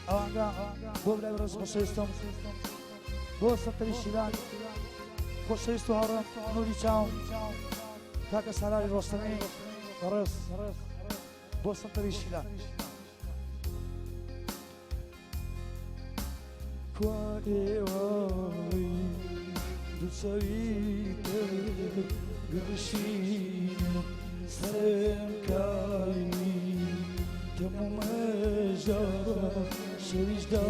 ئەوانگە بۆ برای بەڕێز خۆشەویستم بۆ سەنتەری شیلان خۆشەویست و هاوڕێم نوری چاوم کاکە سالاری ڕۆستەمی بەڕێز بۆ سەنتەری شیلان. کوا ئێوەی دووچەوی گڕشینە سەرم کاری تەمومەژە شەویشدا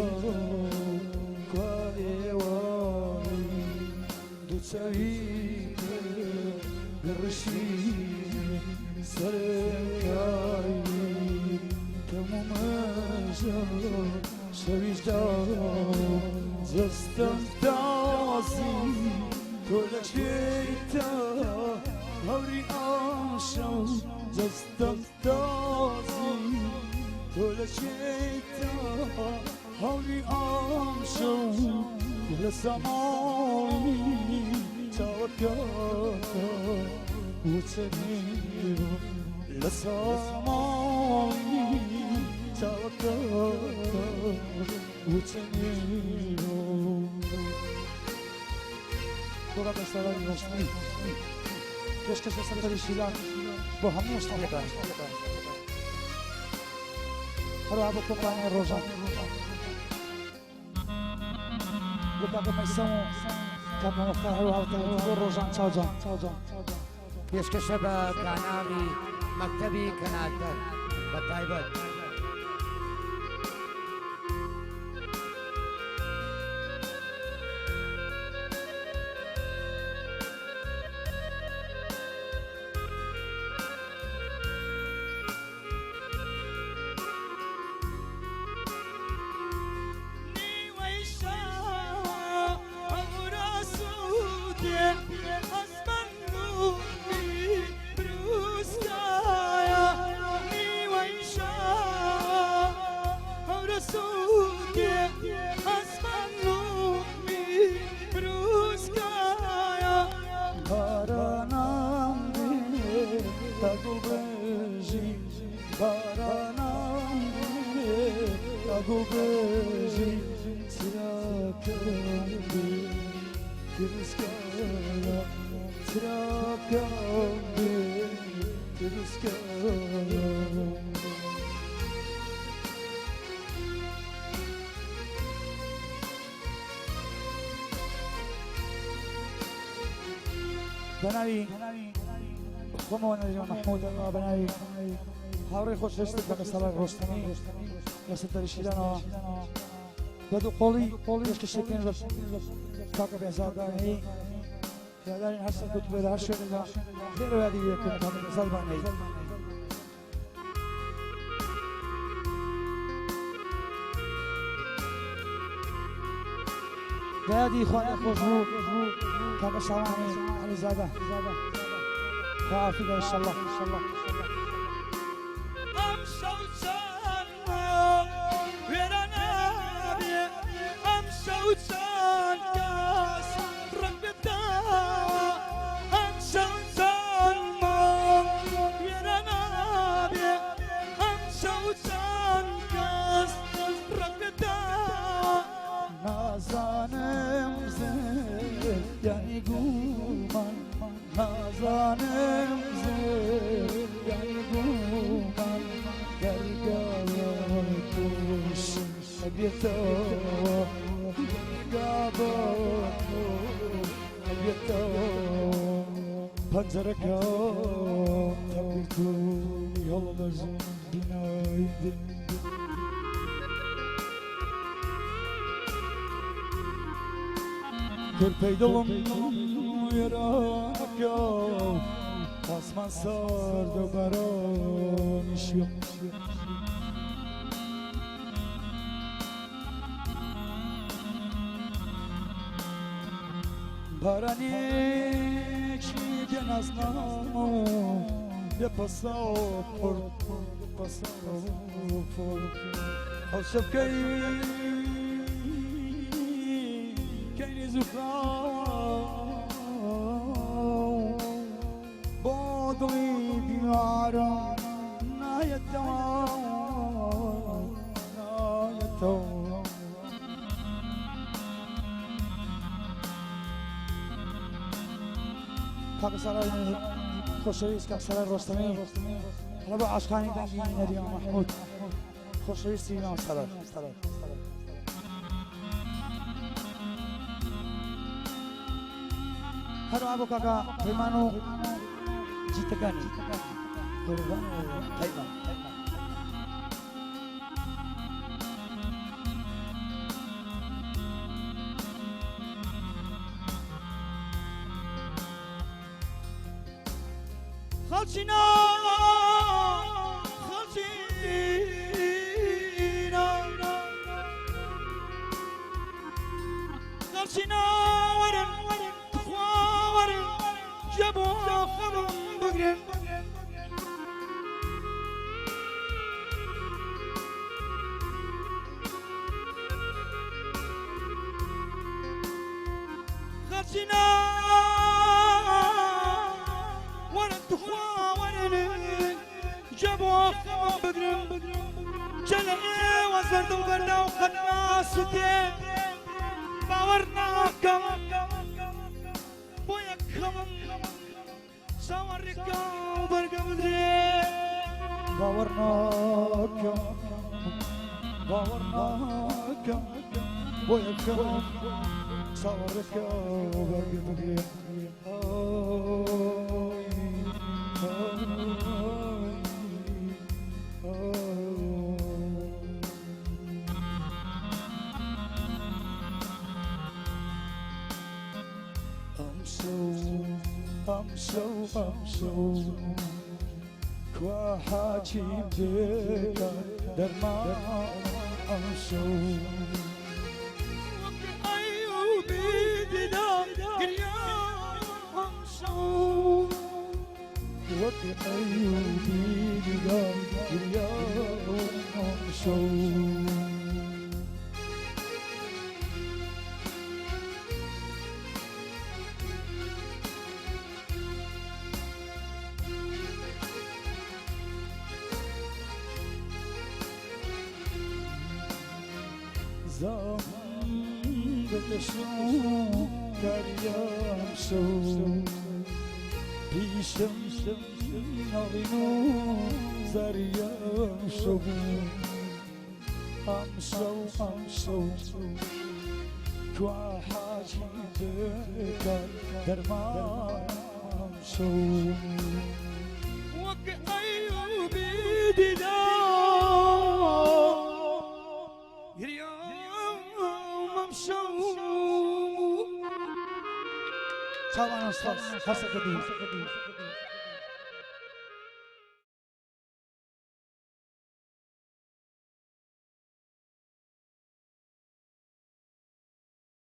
کوا ئێوەی دووچەوی گڕشینە سەرم کاری تەمومەژە شەویشدا جەستەم تازی تۆ لە کوێیتە هەوری ئەمشەو جەستەم تازی تۆ لە کوێیتە هەوری ئەمشەو لە سەماڵی چاوەکانتا وچەنی لە ساماڵی چاوەکانتا وچەنی بۆ کاکە سالاری ڕۆستەمی پێشکەش لە سەنتەری شیلان بۆ هەموو ستافەکان هەروەها بۆ کۆمپانیای ڕۆژان بۆ کاکە مەیسەم و کاکە مەختار هەروەها بە بۆ ڕۆژان چاوجان پێشکەشە بە کاناڵی مەکتەبی کەناردەر بە تایبەت. بارانم دێ تا گوڵ بژی بارانم دێ تا گوڵ بژی چراکەم بێ تروسکایە چراکەم بێ تروسکایە. بەناوی خۆمەوە نەریمان مەحموود بەناوی هاوڕێی خۆشەویستت کاکە ساڵح ڕۆستەمی لە سەنتەری شیلانەوە بە دوو قۆڵی پێشکەشەکەین بە کاکە بێزاد بانەیی هیوادارین هەر سەرکەوتوو بێت لە هەر شوێنێکدا لێرەوە یادی لێ بکەن کاکە بێزاد بانەیی. بە یادی خوای خۆشبوو کاکە شاوانی عەلیزادە خوا عافی کە ئینشەڵڵا. ئەمشەو چەند ماڵ وێران ئەبێ ئەمشەو چەند کەس ڕەنگ بێتەوە ئەمشەو چەند ماڵ وێران ئەبێ ئەمشەو چەند کەس ڕەنگ بێتەوە نازانم زیانی گومان نازانم زیانی گومان دەرگا تۆش ئەبێتەوە دەرگا بۆ تۆ ئەبێتەوە پەنجەرەکە تەکرد و هەڵدەژم بینای دن کورپەی دڵم وێرانەکە ئاسمان سارد و بارانیشیە بارانێکی بێنازنامە و بێ پەساو پڕ پەساو پڕ ئەو شەپکەی کەینی زووخاو بۆ دڵی بیمارم نایەتەوە. کاکە سالار خۆشەویست، کاک سالار ڕۆستەمی، هەڵە بۆ عاشقانی دەنگی نەریمان مەحمود خۆشەویستی مام سالار. هەروەها بۆ کاکە پەیمان و جیتەکانی قوربان و پەیمان. خەڵچینا خەڵچینا خەڵچینا وەرن تخوا وەرن جێ بۆ خەمم بگرن. خەڵچینا وەرن تخوا وەرن جێ بۆ خەمم بگرن. جە لە ئێوە زەردڵ بەردا و قەت ناسوتێ، باوەڕ ناکەم بۆ یەک خەمم چاوەڕێکا و بەرگە بدرێ. باوەڕ ناکەم، باوەڕ ناکەم بۆ یەک خەمم چاوەڕێکا و بەرگە بدرێ. ئای ئای ئای. ئەمشەو ئەمشەو ئەمشەو کوا حاکیم دێکات دەرمان ئەمشەو. وەک ئەیوبی دیدا گریام ئەمشەو. وەک ئەیوبی دیدا گریام ئەمشەو. زام دەکەشم کاریام شەو، پیشم ناڵین و زاریام شەو. ئەمشەو ئەمشەو کوا حاجی دەکات دەرمان ئەمشەو. وەک ئەیوبی دیدا گریام ئەمشەو. چاوانە سپاس، هەر سەرکەوتوو.